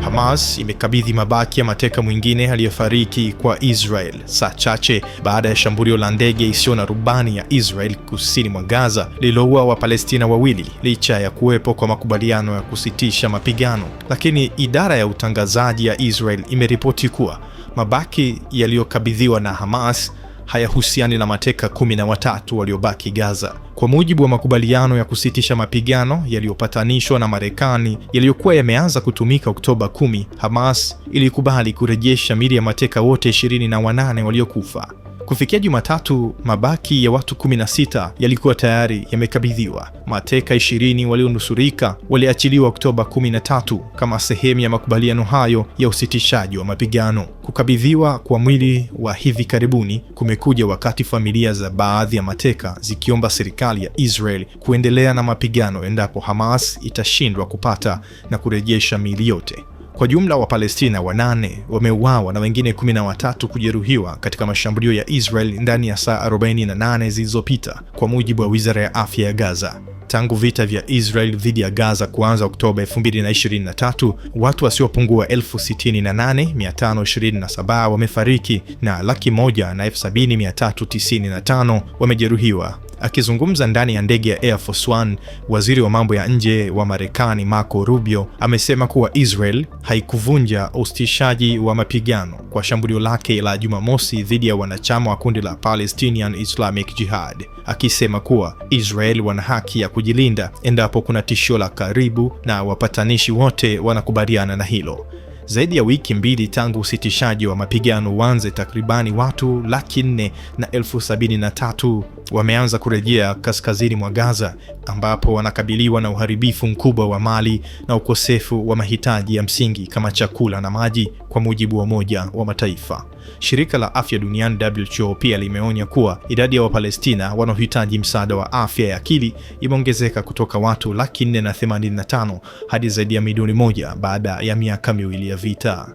Hamas imekabidhi mabaki ya mateka mwingine aliyefariki kwa Israel saa chache baada ya shambulio la ndege isiyo na rubani ya Israel kusini mwa Gaza lililoua Wapalestina wawili licha ya kuwepo kwa makubaliano ya kusitisha mapigano. Lakini idara ya utangazaji ya Israel imeripoti kuwa mabaki yaliyokabidhiwa na Hamas hayahusiani na mateka 13 waliobaki Gaza. Kwa mujibu wa makubaliano ya kusitisha mapigano yaliyopatanishwa na Marekani yaliyokuwa yameanza kutumika Oktoba 10, Hamas ilikubali kurejesha miili ya mateka wote 28 waliokufa. Kufikia Jumatatu, mabaki ya watu 16 yalikuwa tayari yamekabidhiwa. Mateka 20 walionusurika waliachiliwa Oktoba 13 kama sehemu ya makubaliano hayo ya usitishaji wa mapigano. Kukabidhiwa kwa mwili wa hivi karibuni kumekuja wakati familia za baadhi ya mateka zikiomba serikali ya Israel kuendelea na mapigano endapo Hamas itashindwa kupata na kurejesha miili yote. Kwa jumla Wapalestina 8 wameuawa na wengine 13 kujeruhiwa katika mashambulio ya Israel ndani ya saa 48 zilizopita, kwa mujibu wa Wizara ya Afya ya Gaza. Tangu vita vya Israel dhidi ya Gaza kuanza Oktoba 2023, watu wasiopungua 68,527 wamefariki na 170,395 wamejeruhiwa. Akizungumza ndani ya ndege ya Air Force One, waziri wa mambo ya nje wa Marekani Marco Rubio amesema kuwa Israel haikuvunja usitishaji wa mapigano kwa shambulio lake la Jumamosi dhidi ya wanachama wa kundi la Palestinian Islamic Jihad, akisema kuwa Israel wana haki ya kujilinda endapo kuna tishio la karibu na wapatanishi wote wanakubaliana na hilo. Zaidi ya wiki mbili tangu usitishaji wa mapigano uanze, takribani watu 473,000 wameanza kurejea kaskazini mwa Gaza, ambapo wanakabiliwa na uharibifu mkubwa wa mali na ukosefu wa mahitaji ya msingi kama chakula na maji, kwa mujibu wa Umoja wa Mataifa. Shirika la Afya Duniani WHO pia limeonya kuwa idadi ya Wapalestina wanaohitaji msaada wa afya ya akili imeongezeka kutoka watu 485,000 hadi zaidi ya milioni 1 baada ya miaka 2 ya vita.